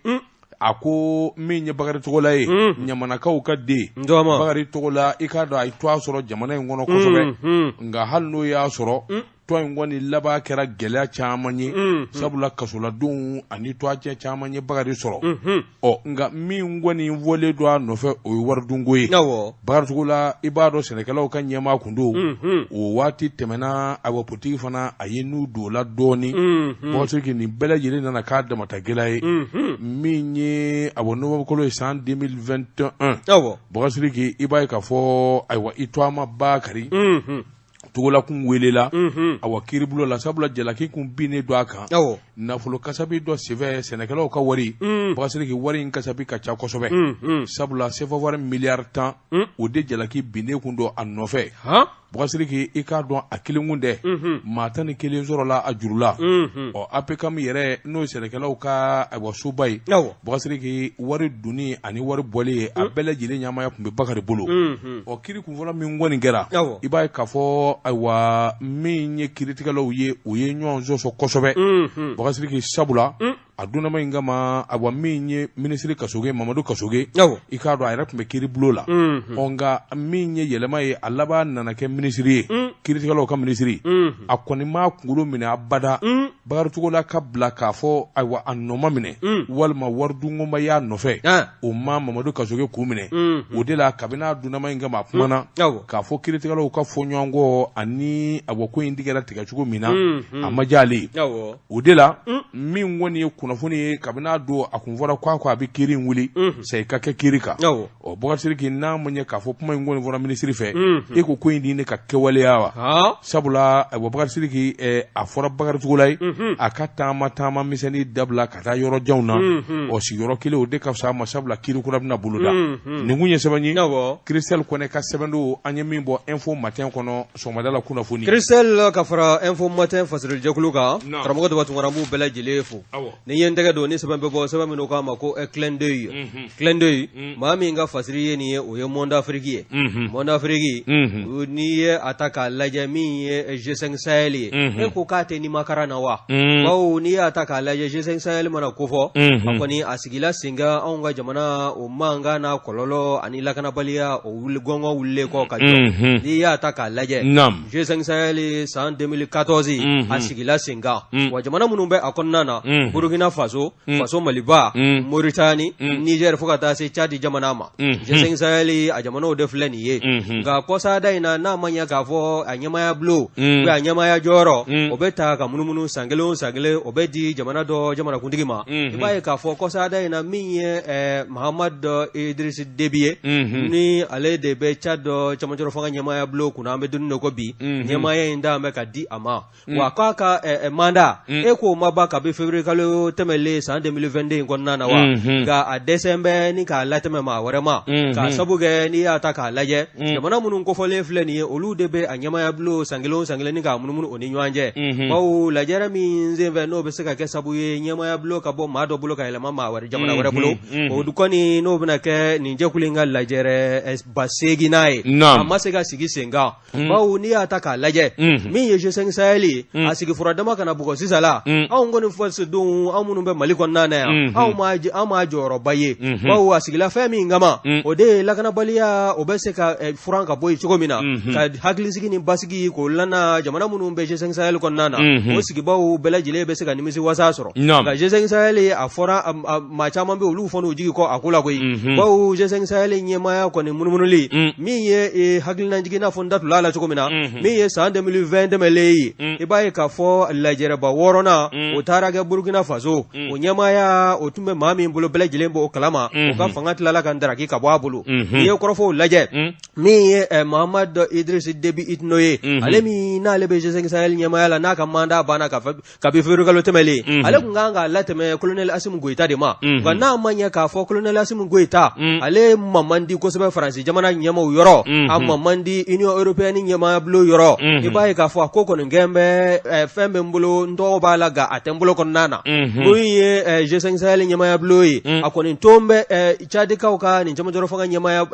A ko min ye Bakari Togola ye ɲamanakaw ka den Bakari Togola i k'a dɔn a ye tɔgɔ sɔrɔ jamana in kɔnɔ kosɛbɛ nka hali n'o y'a sɔrɔ tɔgɔ in kɔni laban kɛra gɛlɛya caman ye sabula kasoladonw ani tɔgɔcɛn caman ye Bakari sɔrɔ ɔ nka min kɔni fɔlen don a nɔfɛ o ye waridunko ye Bakari Togola i b'a dɔn sɛnɛkɛlaw ka ɲɛmaa kun don o waati tɛmɛna awa politiki fana a ye n'u don la dɔɔnin Bubakari Sidiki nin bɛɛ lajɛlen nana k'a damata gɛlɛya ye min ye awa novembre kalo ye san 2021 Bubakari Sidiki i b'a ye k'a fɔ ayiwa i tɔgɔma Bakari Togola kun welela awa kiiribulon la sabula jalaki kun binnen don a kan nafolo kasabi dɔ senfɛ sɛnɛkɛlaw ka wari Bubakari Sidiki wari in kasabi ka ca kosɛbɛ sabula sefa wari miliyari 10 o de jalaki binnen kun don a nɔfɛ Bubakari Sidiki i k'a dɔn a kelen kun tɛ maa 11 sɔrɔla a juru la ɔ APCAM yɛrɛ n'o ye sɛnɛkɛlaw ka ayiwa soba ye Bubakari Sidiki wari donni ani wari bɔli ye a bɛɛ lajɛlen ɲɛmaaya tun bɛ Bakari bolo ɔ kiri kunfɔlɔ min kɔni kɛra i b'a ye k'a fɔ ayiwa min ye kiiritigɛlaw ye u ye ɲɔgɔn sɔsɔ kosɛbɛ Bubakari Sidiki sabula a donnama in kama ayiwa min ye minisiri Kasoge Mamadu Kasoge i k'a dɔn a yɛrɛ tun bɛ kiiribulon la ɔ nka min ye yɛlɛma ye a laban nana kɛ minisiri ye kiiritigɛlaw ka minisiri a kɔni m'a kunkolo minɛ abada Bakari Togola ka bila k'a fɔ ayiwa a nɔ ma minɛ walima waridunko ma y'a nɔfɛ o ma Mamadu Kasoge kun minɛ o de la kabini a donnama in kama a kumana k'a fɔ kiiritigɛlaw ka fɔ ɲɔgɔn kɔ ani awa ko in tigɛra tigɛ cogo min na a ma diya ale ye o de la min kɔni ye kunnafoni ye kabini a don a kun fɔra k'a ko a bɛ kiiri in wuli sayi ka kɛ kiiri kan ɔ Bubakari Sidiki n'a ma ɲɛ k'a fɔ kuma in kɔni fɔra minisiri fɛ e ko ko in di ne ka kɛwaleya wa sabula ayiwa Bubakari Sidiki a fɔra Bakari Togola ye a ka taama taama misɛnnin dabila ka taa yɔrɔ janw na ɔ sigiyɔrɔ kelen o de ka fisa a ma sabula kiiri kura bɛna boloda nin kun ye sɛbɛn ye Christelle Kɔnɛ ka sɛbɛn don an ye min bɔ Info Matin kɔnɔ sɔgɔmada la kunnafoni Christelle ka fara Info Matin fasirilijɛkulu kan karamɔgɔ Daba Tunkara n b'u bɛɛ lajɛlen fo Ni ye n tɛgɛ don ni sɛbɛn bɛ bɔ sɛbɛn min k'a ma ko clin d'œil clin d'œil maa min ka fasiri ye nin ye o ye Monde Afrique ye Monde Afrique n'i ye a ta k'a lajɛ min ye G5 Sahel ye e ko k'a tɛ nimakara na wa bawo n'i y'a ta k'a lajɛ G5 Sahel mana kofɔ a kɔni a sigila sen kan anw ka jamana o mankan n'a kɔlɔlɔ ani lakanabaliya o wuli gɔngɔn wulilen kɔ ka jɔ n'i y'a ta k'a lajɛ G5 Sahel san 2014 a sigila sen kan wa jamana minnu bɛ a kɔnɔna na Burukina Faso Faso Maliba Moritani Niger fo ka taa se Tchad jamana ma G5 Sahel a jamanaw de filɛ nin ye nka kɔsada in na n'a ma ɲɛ k'a fɔ a ɲɛmaaya bulon ou a ɲɛmaaya jɔyɔrɔ o bɛ ta ka munumunu san kelen o san kelen o bɛ di jamana dɔ jamanakuntigi ma i b'a ye k'a fɔ kɔsada in na min ye Mahamat Idriss Déby ye ni ale de bɛ Tchad cɛmancɛrɔ fanga ɲɛmaaya bulon kunna an bɛ don min na ko bi ɲɛmaaya in da bɛ ka di a ma wa k'a ka mandat e k'o ma ban kabi février kalo tɛmɛlen san 2022 in kɔnɔna na wa nka a dɛsɛ bɛ ni k'a latɛmɛ maa wɛrɛ ma k'a sabu kɛ n'i y'a ta k'a lajɛ jamana minnu kofɔlen filɛ nin ye olu de bɛ a ɲɛmaaya bulon san kelen o san kelen ni k'a munumunu o ni ɲɔgɔn cɛ bawo lajɛrɛ min senfɛ n'o bɛ se ka kɛ sabu ye ɲɛmaaya bulon ka bɔ maa dɔ bolo ka yɛlɛma maa wɛrɛ jamana wɛrɛ bolo o kɔni n'o bɛna kɛ nin jɛkulu in ka lajɛrɛ ba seeginnan ye a ma se ka sigi sen kan bawo n'i y'a ta k'a lajɛ min ye G5 Sahel ye a sigi fura dama kana bugɔ sisan la anw kɔni fasodenw an anw minnu bɛ Mali kɔnɔna na yan anw m'a jɔyɔrɔba ye bawo a sigila fɛn min kama o de ye lakanabaliya o bɛ se ka furan ka bɔ yen cogo min na ka hakilisigi ni basigi k'o lana jamana minnu bɛ G5 Sahel kɔnɔna na o sigibaaw bɛɛ lajɛlen bɛ se ka nimisi wasa sɔrɔ nka G5 Sahel a fɔra maa caman bɛ olu fana u jigi kɔ a ko la koyi bawo G5 Sahel ɲɛmaaya kɔni munumunuli min ye hakilinajigin n'a fɔ n da tun la cogo min na min ye san 2020 tɛmɛlen ye i b'a ye k'a fɔ lajɛrɛba wɔɔrɔnan o taara kɛ Burukina Faso o ɲɛmaaya o tun bɛ maa min bolo bɛɛ lajɛlen b'o kalama o ka fanga tilala ka ndaraki ka bɔ a bolo n'i ye kɔrɔfɔw lajɛ min ye Mahamat Idriss Déby Itno ye ale min n'ale bɛ G5 Sahel ɲɛmaaya la n'a ka mandat banna ka kabi février kalo tɛmɛlen ale tun kan k'a latɛmɛ colonel Assimi Goïta de ma nka n'a ma ɲɛ k'a fɔ colonel Assimi Goïta ale ma man di kosɛbɛ Faransi jamana ɲɛmaaw yɔrɔ a ma man di Union européenne ɲɛmaaya bulon yɔrɔ i b'a ye k'a fɔ a ko kɔni kɛn bɛ fɛn bɛ n bolo n tɔgɔ b'a la nka a tɛ n bolo kɔnɔna na min ye G5 Sahel ɲɛmaaya bulon ye a kɔni ton bɛ Tchadikaw ka nin cɛmancɛrɔ fanga ɲɛmaaya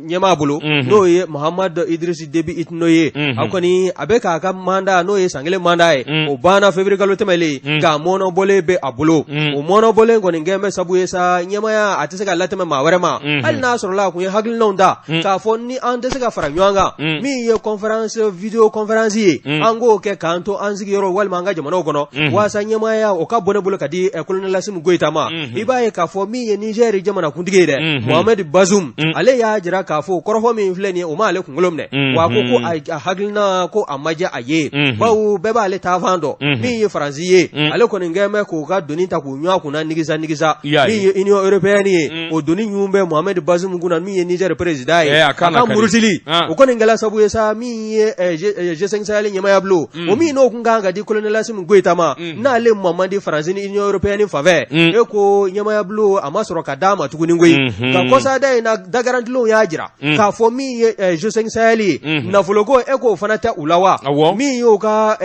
ɲɛmaa bolo n'o ye Mahamat Idriss Déby Itno ye a kɔni a bɛ k'a ka mandat n'o ye san kelen mandat ye o banna février kalo tɛmɛlen nka mɔnɔbɔlen bɛ a bolo o mɔnɔbɔlen kɔni kɛn bɛ sabu ye sa ɲɛmaaya a tɛ se ka latɛmɛ maa wɛrɛ ma hali n'a sɔrɔla a tun ye hakilinaw ta k'a fɔ ni an tɛ se ka fara ɲɔgɔn kan min ye conférence vidéo conférence ye an k'o kɛ k'an to an sigiyɔrɔ walima an ka jamanaw kɔnɔ waasa ɲɛmaaya o ka bɔ ne bolo ka di colonel Assimi Goïta ma i b'a ye k'a fɔ min ye Niger jamanakuntigi ye dɛ Mohamed Bazoum ale y'a jira k'a fɔ kɔrɔfɔ min filɛ nin ye o m'ale kunkolo minɛ wa a ko ko a hakilina ko a ma diya a ye bawo bɛɛ b'ale taafan dɔn min ye Faransi ye ale kɔni kɛn bɛ k'o ka doni ta k'u ɲun a kunna nigisa nigisa min ye Union européenne ye o doni ɲun bɛ Mohamed Bazoum kunna min ye Niger président ye a ka murutili o kɔni kɛla sabu ye sa min ye G5 Sahel ɲɛmaaya bulon o min n'o tun kan ka di colonel Assimi Goïta ma n'ale ma man di Faransi ni Union européenne fanfɛ e ko ɲɛmaaya bulon a ma sɔrɔ ka d'a ma tuguni koyi nka kɔsada in na dagarantilenw y'a jira k'a fɔ min ye G5 Sahel ye nafoloko e k'o fana tɛ u la wa min y'o ka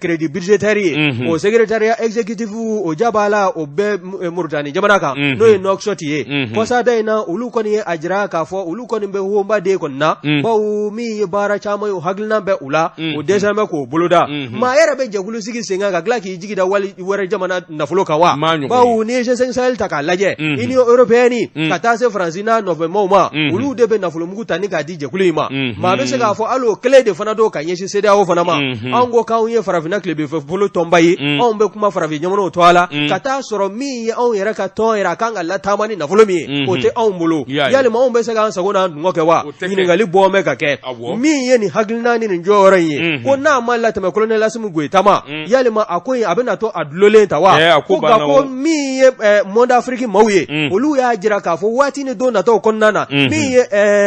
crédit budgétaire ye o secrétariat exécutif o jaba la o bɛ Mauritanie jamana kan n'o ye Nouakchott ye kɔsada in na olu kɔni ye a jira k'a fɔ olu kɔni bɛ honba de kɔni na bawo min ye baara caman ye o hakilina bɛ u la o dɛsɛ bɛ k'o boloda maa yɛrɛ bɛ jɛkulu sigi sen kan ka tila k'i jigi da wali wɛrɛ jamana nafolo kan wa bawo n'i ye G5 Sahel ta k'a lajɛ Union européenne ka taa se Faransi n'a nɔfɛmaaw ma olu de bɛ nafolomugu ta ni k'a di jɛkulu in ma maa bɛ se k'a fɔ hali o kelen de fana don ka ɲɛsin CEDEAO fana ma anw ko k'anw ye farafinna tilebinfɛ bolo tɔnba ye anw bɛ kuma farafin jamanaw tɔgɔ la ka taa sɔrɔ min ye anw yɛrɛ ka tɔn yɛrɛ a kan ka lataama ni nafolo min ye o tɛ anw bolo yalima anw bɛ se k'an sago n'an dungɔ kɛ wa ɲininkali bɔ bɛ ka kɛ min ye nin hakilina ni nin jɔyɔrɔ in ye ko n'a ma latɛmɛ colonel Assimi Goïta ma yalima a ko in a bɛna to a dulolen ta wa ko nka ko min ye Monde Afrique maaw ye olu y'a jira k'a fɔ waati ni don nataw kɔnɔna na min ye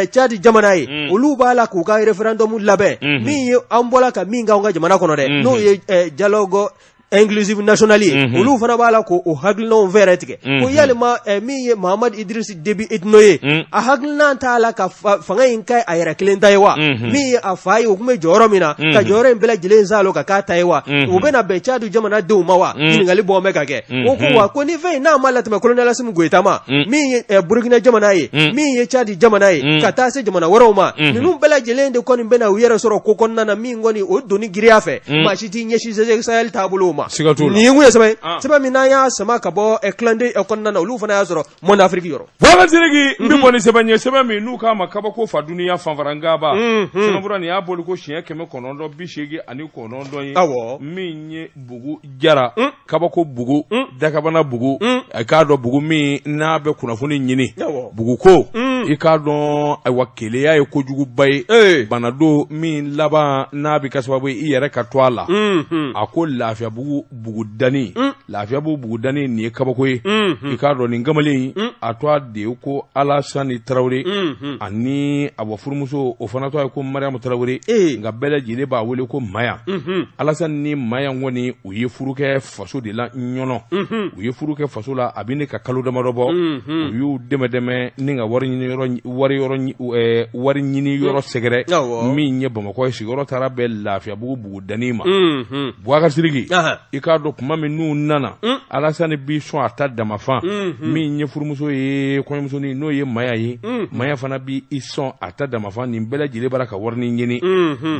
Tchad jamana ye olu b'a la k'u ka référendum labɛn min ye an bɔra ka min k'anw ka jamana kɔnɔ dɛ n'o ye dialogue inclusif national ye olu fana b'a la k'o hakilinaw fɛɛrɛ tigɛ ko yalima min ye Mahamat Idriss Déby Itno ye a hakilina t'a la ka fanga in kɛ a yɛrɛ kelen ta ye wa min ye a fa ye o tun bɛ jɔyɔrɔ min na ka jɔyɔrɔ in bɛɛ lajɛlen saalo ka k'a ta ye wa o bɛna bɛn Tchad jamanadenw ma wa ɲininkali bɔ bɛ ka kɛ o ko wa ko ni fɛn in n'a ma latɛmɛ colonel Assimi Goïta ma min ye Burukina jamana ye min ye Tchad jamana ye ka taa se jamana wɛrɛw ma ninnu bɛɛ lajɛlen de kɔni bɛna u yɛrɛ sɔrɔ ko kɔnɔna na min kɔni o doni giriya fɛ maa si t'i ɲɛsin G5 Sahel taabolo ma siga t'o la nin kun ye sɛbɛn sɛbɛn min n'an y'a sama ka bɔ Clin d'Œil kɔnɔna na olu fana y'a sɔrɔ Monde Afrique yɔrɔ Boubacar Sidiki n bɛ bɔ ni sɛbɛn ye sɛbɛn min n'u k'a ma kabako fa duniya fanfarangaba sɛbɛnfura nin y'a bɔli ko siɲɛ 989 ye awɔ min ye bugu jara kabako bugu dakabana bugu i k'a dɔn bugu min n'a bɛ kunnafoni ɲini bugu ko i k'a dɔn ayiwa keleya ye kojuguba ye bana don min laban n'a bɛ kɛ sababu ye i yɛrɛ ka to a la a ko lafiyabugu bugudani lafiyabugu bugudani nin ye kabako ye i k'a dɔn nin kamalen a tɔgɔ de ye ko Alasani Tarawele ani a bɔ furumuso o fana tɔgɔ ye ko Mariyamu Tarawele nka bɛɛ lajɛlen b'a wele ko Maya Alasani ni Maya kɔni u ye furu kɛ faso de la ɲɔnɔ u ye furu kɛ faso la a bɛ ne ka kalo damadɔ bɔ u y'u dɛmɛ dɛmɛ ni ka wari ɲini yɔrɔ sɛgɛrɛ min ye Bamakɔ ye sigiyɔrɔ taara bɛn lafiyabugu bugudani ma Boubacar Sidiki i k'a dɔn tuma min n'u nana nana Alasani b'i sɔn a ta damafan min ye furumuso ye kɔɲɔmusonin n'o ye Maya ye Maya fana b'i sɔn a ta damafan nin bɛɛ lajɛlen bara ka warinin ɲini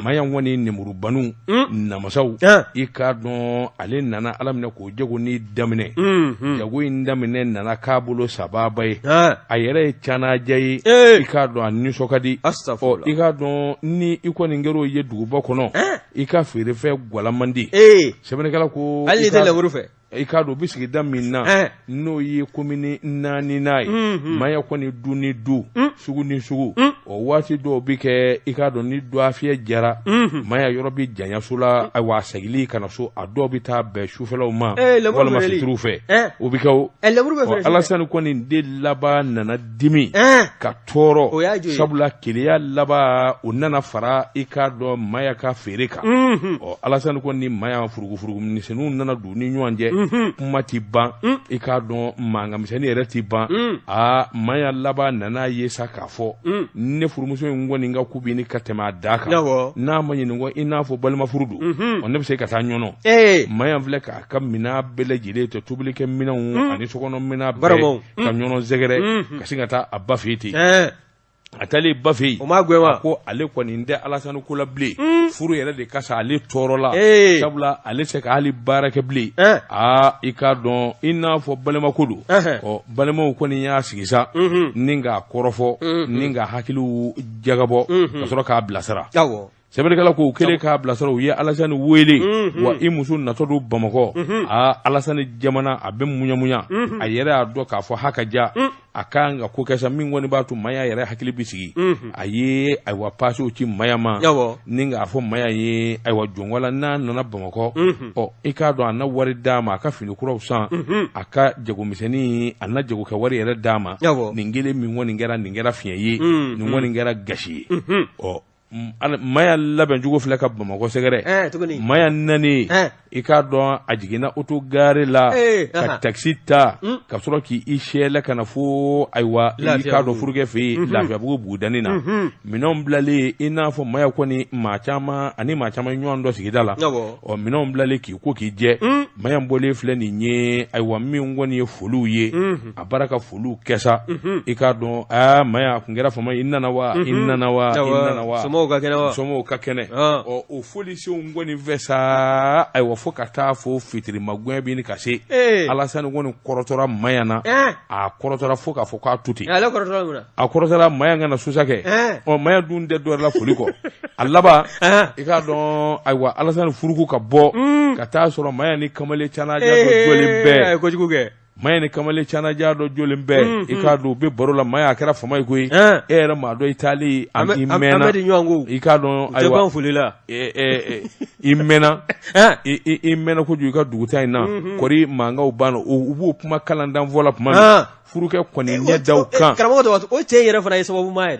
Maya kɔni nemurubaniw namasaw i k'a dɔn ale nana Ala minɛ k'o jago ni daminɛ jago in daminɛ nana k'a bolo sababa ye a yɛrɛ ye canaja ye i k'a dɔn a nisɔn ka di i k'a dɔn ni i kɔni kɛr'o ye duguba kɔnɔ i ka feerefɛn gwala man di sɛbɛnnikɛla ko hali n'i tɛ lemuru fɛ i k'a dɔn u bɛ sigida min na n'o ye komini naaninan ye Maya kɔni du ni du sugu ni sugu o waati dɔw bɛ kɛ i k'a dɔn ni dɔgɔfiyɛ jara Maya yɔrɔ bɛ janya so la ayiwa a seginli ka na so a dɔw bɛ taa bɛn sufɛlaw ma walima fitiriw fɛ o bɛ kɛ o Alasani kɔni de laban nana dimi ka tɔɔrɔ sabula keleya laban o nana fara i k'a dɔn Maya ka feere kan ɔ Alasani kɔni ni Maya furugufurugumisɛnninw nana don ni ɲɔgɔn cɛ kuma tɛ ban i k'a dɔn mankanmisɛnnin yɛrɛ tɛ ban aa Maya laban nana ye sa k'a fɔ ne furumuso in kɔni ka ko bɛ ɲini ka tɛmɛ a da kan n'a ma ɲinɛ kɔ i n'a fɔ balima furu don ɔ ne bɛ se ka taa Ɲɔnɔ Maya filɛ k'a ka minɛn bɛɛ lajɛlen tɛ tobilikɛ minɛnw ani sokɔnɔ minɛn bɛɛ ka Ɲɔnɔ sɛgɛrɛ ka sin ka taa a ba fɛ yen ten a taalen ba fɛ yen o ma gɛn wa ko ale kɔni tɛ Alasani ko la bilen furu yɛrɛ de ka sa ale tɔɔrɔ la sabula ale se ka hali baara kɛ bilen aa i k'a dɔn i n'a fɔ balimako don ɔ balimaw kɔni y'a sigi sa ni k'a kɔrɔfɔ ni k'a hakiliw jagabɔ ka sɔrɔ k'a bilasira sɛbɛnnikɛla ko u kɛlen k'a bilasira u ye Alasani wele wa i muso natɔ don Bamakɔ aa Alasani jamana a bɛ muɲamuɲa a yɛrɛ y'a dɔn k'a fɔ ha ka ja a ka kan ka ko kɛ sa min kɔni b'a to Maya yɛrɛ hakili bɛ sigi a ye ayiwa pasew ci Maya ma ni k'a fɔ Maya ye ayiwa jɔnkɔla n'a nana Bamakɔ ɔ i k'a dɔn a na wari d'a ma a ka fini kuraw san a ka jagomisɛnnin a na jagokɛ wari yɛrɛ d'a ma nin kelen min kɔni kɛra nin kɛra fiɲɛ ye nin kɔni kɛra gasi ye ɔ Maya labɛncogo filɛ ka Bamakɔ sɛgɛrɛ Maya nanen i k'a dɔn a jiginna oto gare la ka takisi ta ka sɔrɔ k'i sɛlɛ ka na fo ayiwa i k'a dɔn furukɛ fɛ yen Lafiyabugu bugudanin na minɛnw bilalen i n'a fɔ Maya kɔni maa caman ani maa caman ɲɔgɔn dɔn sigida la ɔ minɛnw bilalen k'i ko k'i jɛ Maya bɔlen filɛ nin ye ayiwa min kɔni ye foliw ye a bara ka foliw kɛ sa i k'a dɔn aa Maya a kun kɛra fama i nana wa i nana wa i nana wa somɔgɔw ka kɛnɛ wa somɔgɔw ka kɛnɛ ɔ o folisenw kɔni fɛ sa ayiwa fo ka taa fo fitirimagoya bɛ ɲini ka se Alasani kɔni kɔrɔtɔra Maya na a kɔrɔtɔra fo k'a fɔ k'a to ten ale kɔrɔtɔra mun na a kɔrɔtɔra Maya ka na susa kɛ ɔ Maya dun tɛ dɔwɛrɛ la foli kɔ a laban i k'a dɔn ayiwa Alasani furuku ka bɔ ka taa sɔrɔ Maya ni kamalen canaja dɔ jɔlen bɛɛ a ye kojugu kɛ Maya ni kamalen canaja dɔ jɔlen bɛɛ i k'a dɔn u bɛ baro la Maya a kɛra fama ye koyi e yɛrɛ maa dɔn i taalen i mɛnna i k'a dɔn ayiwa foli la i mɛnna i mɛnna kojugu i ka dugutaa in na kɔri mankanw banna u b'o kuma kalandanfɔ la tuma min furukɛ kɔni ɲɛ da u kan karamɔgɔ o cɛ yɛrɛ fana ye sababu ɲuman ye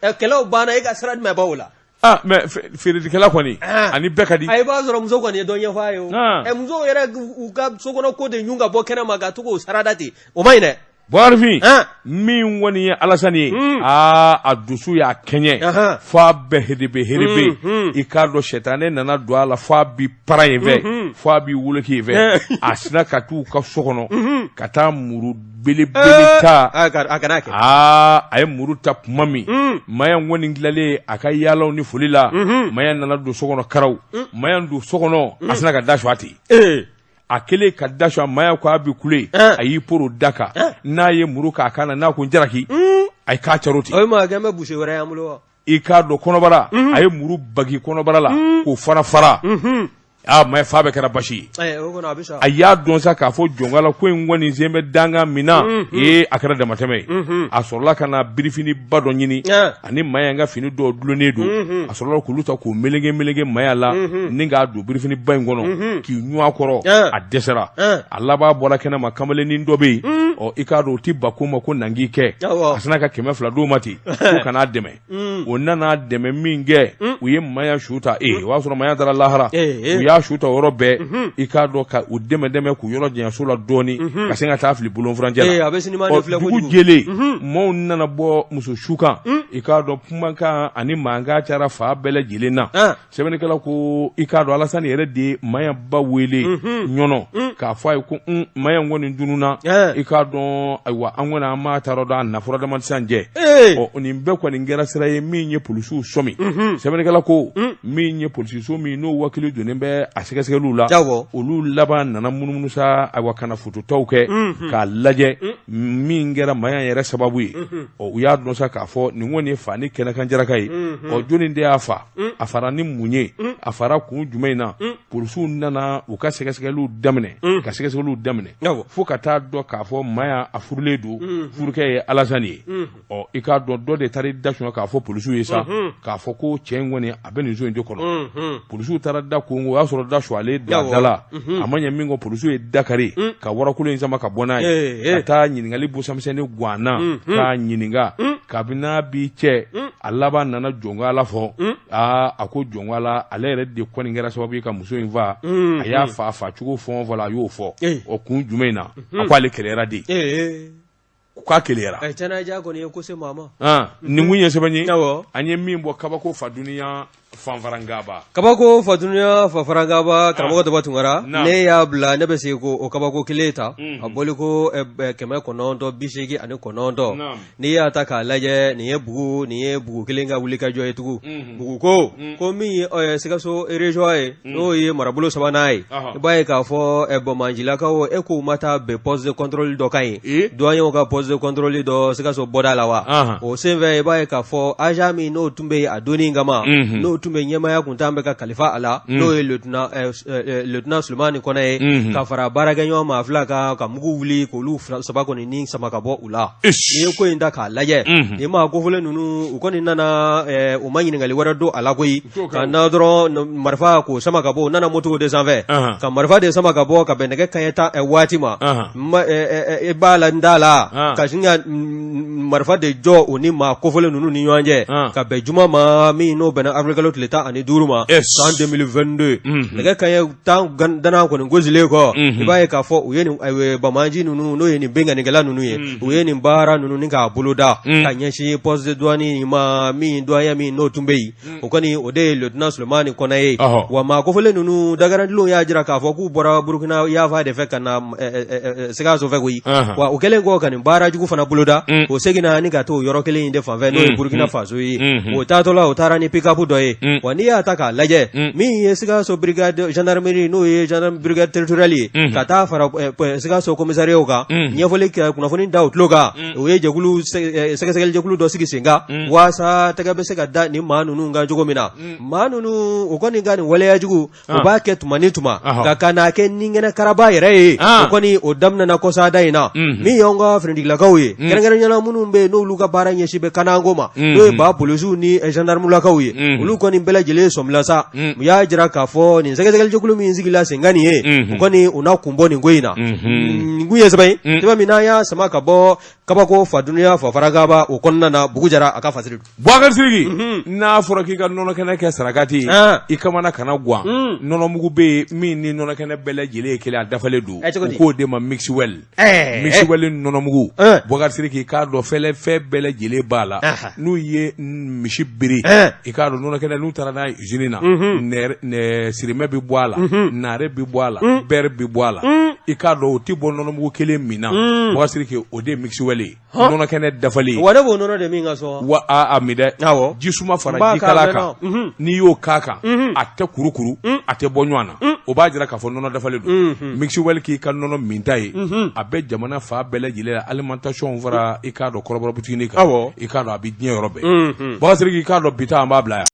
dɛ kɛlɛw banna e ka sira jumɛn b'o la Ah mais feerelikɛla kɔni ani bɛɛ ka di a i b'a sɔrɔ muso kɔni ye dɔ ɲɛfɔ a ye o ɛ musow yɛrɛ u ka sokɔnɔ ko de ɲun ka bɔ kɛnɛ ma ka to k'o sarada ten o man ɲi dɛ Buwarifin min kɔni ye Alasani ye aa a dusu y'a kɛɲɛ f'a bɛɛ herebe herebe i k'a dɔn sɛtanɛ nana don a la f'a bi para yen fɛ f'a bi woloki yen fɛ a sinna ka t'u ka so kɔnɔ ka taa muru belebele ta a kana kɛ aa a ye muru ta tuma min Maya kɔni tilalen a ka yaalaw ni foli la Maya nana don so kɔnɔ karaw Maya don so kɔnɔ a sinna ka da suwa ten a kɛlen ka da suwa Maya ko a bɛ kule a y'i poro da kan n'a ye muru k'a kan na n'a ko n jaraki a ye k'a caro ten o ye maa kɛ n bɛ buse wɛrɛ y'an bolo wa i k'a dɔn kɔnɔbara a ye muru bagi kɔnɔbara la k'o fara fara aa Maya fa bɛɛ kɛra basi ye a y'a dɔn sa k'a fɔ jɔnkala ko in kɔni sen bɛ dankan min na ee a kɛra damatɛmɛ ye a sɔrɔla ka na birifiniba dɔ ɲini ani Maya ka fini dɔw dulonnen don a sɔrɔla k'olu ta k'u meleke meleke Maya la ni k'a don birifiniba in kɔnɔ k'i ɲun a kɔrɔ a dɛsɛra a laban bɔra kɛnɛ ma kamalennin dɔ bɛ yen ɔ i k'a dɔn o tɛ ba ko ma ko nangi kɛ a sinna ka 200 d'o ma ten ko ka n'a dɛmɛ o nana dɛmɛ min kɛ u ye Maya su ta o y'a sɔrɔ Maya taara lahara u y'a y'a su ta yɔrɔ bɛɛ, i k'a dɔn ka u dɛmɛ dɛmɛ k'u yɔrɔ janya so la dɔɔnin, ka sin ka taa fili bolon furancɛ la. A bɛ siniman de filɛ dugu kojugu. jɛlen, maaw nana bɔ muso su kan, i k'a dɔn kumakan ani mankan cayara fan bɛɛ lajɛlen na. Sɛbɛnnikɛla ko i k'a dɔn Alasani yɛrɛ de ye Mayan ba wele Ɲɔnɔ k'a fɔ a ye ko Mayan kɔni tununna, i k'a dɔn ayiwa an kɔni an m'a taayɔrɔ dɔn, a na fura dama sisan cɛ. Ɔ nin bɛɛ kɔni kɛra sira ye min ye polisiw sɔmi. Sɛbɛnnikɛla ko min ye polisiso min n'o wakili donnen bɛ a sɛgɛsɛgɛliw la, olu laban nana munumunu sa, ayiwa ka na fototaw kɛ k'a lajɛ min kɛra Mayan yɛrɛ sababu ye. Ɔ u y'a dɔn sa k'a fɔ nin kɔni ye fa ni kɛnɛkan jaraka ye. Ɔ jɔnni de y'a fa? A fara ni mun ye? A fara kun jumɛn in na? Polisiw nana u ka sɛgɛsɛgɛliw daminɛ, ka sɛgɛsɛgɛliw daminɛ fo ka taa dɔn k'a fɔ Mayan a furulen don, furukɛ ye Alasani ye. Ɔ i k'a dɔn dɔ de taara i da suɲɛ k'a fɔ polisiw ye sa k'a fɔ ko cɛ in kɔni a bɛ nin so in de kɔnɔ. Polisiw taara da konko, o y'a sɔrɔ da sualen don a da la. A ma ɲɛ min kɔ, polisiw ye da kari ka warakolon in sama ka bɔ n'a ye ka taa ɲininkali busamisɛnnin ganna k'a ɲininka kabini n'a b'i cɛ. A laban nana jɔnko Ala fɔ. Aa, a ko jɔnko Ala, ale yɛrɛ de kɔni kɛra sababu ye ka muso in faa. A y'a fa fa cogo fɛn o fɛn la, a y'o fɔ. O kun jumɛn in na? A ko ale keleyara de, k'a keleyara. Cɛnja kɔni ye ko se maa ma. Nin kun ye sɛbɛn ye an ye min bɔ Kabako fa dunya fanfarangaba. Kabako fa dunya fanfarangaba, karamɔgɔ Daba Tunkara, ne y'a bila, ne bɛ se ko o kabako kelen ta a bɔli ko 989. N'i y'a ta k'a lajɛ, nin ye bugu, nin ye bugu kelen ka wulikajɔ ye tugun. Bugu ko ko min ye Sikaso région ye, n'o ye marabolo sabanan ye, i b'a ye k'a fɔ banbaancilakaw e k'u ma taa bɛn poste de contrôle dɔ kan yen, douaniers ka poste de contrôle dɔ Sikaso bɔda la wa. O senfɛ, i b'a ye k'a fɔ agent min n'o tun bɛ yen a donni kama, n'o tun bɛ ɲɛmaaya kun tan bɛ ka kalifa a la, n'o ye lieutenant Solomani Kɔnɛ ye, ka fara baarakɛɲɔgɔn maa fila kan, ka mugu wuli k'olu saba kɔni ni sama ka bɔ u la. N'i ye ko in ta k'a lajɛ, nin maa kofɔlen ninnu, u kɔni nana, u ma ɲininkali wɛrɛ don a la koyi, ka na dɔrɔn marifa k'o sama ka bɔ. U nana moto de sanfɛ ka marifa de sama ka bɔ ka bɛn nɛgɛ kanɲɛ 10 waati ma. E b'a la, n t'a la, ka sin ka marifa de jɔ u ni maa kofɔlen ninnu ni ɲɔgɔn cɛ, ka bɛn juma ma min n'o bɛnna avril tile 15 ma san 2022, nɛgɛ kanɲɛ 10 dana kɔni gosilen kɔ. I b'a ye k'a fɔ u ye nin banbaanci ninnu, n'o ye nin binkannikɛla ninnu ye, u ye nin baara ninnu ni k'a boloda ka ɲɛsin poste de douane ma min, douanier min n'o tun bɛ yen, o kɔni o de ye lieutenant Solomani Kɔnɛ ye. Wa maa kofɔlen ninnu dagarandilenw y'a jira k'a fɔ k'u bɔra Burukina yanfan de fɛ ka na Sikaso fɛ koyi. Wa u kɛlen kɔ ka nin baara jugu fana boloda, o seginna ni ka t'o yɔrɔ kelen in de fanfɛ, n'o ye Burukina Faso ye. O taatɔla, o taara ni pick-up dɔ ye. Wa n'i y'a ta k'a lajɛ, min ye Sikaso brigade gendarmerie, n'o ye gendarme brigade territoriale ye, ka taa fara Sikaso commissariat kan, ɲɛfɔli kɛ, kunnafoni da u tulo kan, u ye jɛkulu sɛgɛsɛgɛli jɛkulu dɔ sigi sen kan waasa tɛgɛ bɛ se ka da nin maa ninnu kan cogo min na. Maa ninnu, u kɔni ka nin waleya jugu, u b'a kɛ tuma ni tuma, nka ka n'a kɛ ni kɛnɛ karaba yɛrɛ ye, o kɔni o daminɛna kɔsada in na. Min y'anw ka finitigilakaw ye, kɛrɛnkɛrɛnnenya la minnu bɛ yen n'olu ka baara ɲɛsin bɛ kanako ma, n'o ye ba polisiw ni gendarmelakaw ye, olu kɔni bɛɛ lajɛlen sɔmina sa. U y'a jira k'a fɔ nin sɛgɛsɛgɛli jɛkulu min sigila sen kan nin ye, u kɔni u na kun bɔ nin ko in na. Nin kun ye sɛbɛn ye, sɛbɛn min n'an y'a sama ka bɔ Kabako fa dunya fa faragaba o kɔnɔna na, Bugu Jara a ka fasiri. Bubakari Sidiki, n'a fɔra k'i ka nɔnɔ kɛnɛ kɛ sarakati ye, i kamana kana gan. Nɔnɔmugu bɛ yen min ni nɔnɔ kɛnɛ bɛɛ lajɛlen ye kelen, a dafalen don, u k'o de ma Mixwell. Mixwell nɔnɔmugu, Bubakari Sidiki, i k'a dɔn fɛlɛ fɛn bɛɛ lajɛlen b'a la. N'u ye misi biri, i k'a dɔn nɔnɔ kɛnɛ, n'u taara n'a ye usine na, sirimɛ bɛ bɔ a la, naare bɛ bɔ a la, beurre bɛ bɔ a la. I k'a dɔn o tɛ bɔ nɔnɔmugu kelen min na, Bubakari Sidiki, o de ye Mixwell ye, nɔnɔ kɛnɛ dafalen. Wa ne b'o nɔnɔ de min ka so. Wa a min dɛ, ji suma fara jikalan kan, n'i y'o k'a kan, a tɛ kurukuru, a tɛ bɔ ɲɔgɔn na. O b'a jira k'a fɔ nɔnɔ dafalen don. Mixwell k'i ka nɔnɔ minta ye, a bɛ jamana fan bɛɛ lajɛlen la, alimentation fara i k'a dɔn kɔrɔbɔrɔ butigi kan, i k'a dɔn a bɛ diɲɛ yɔrɔ bɛɛ. Bubakari Sidiki, i k'a dɔn bi ta an b'a bila yan.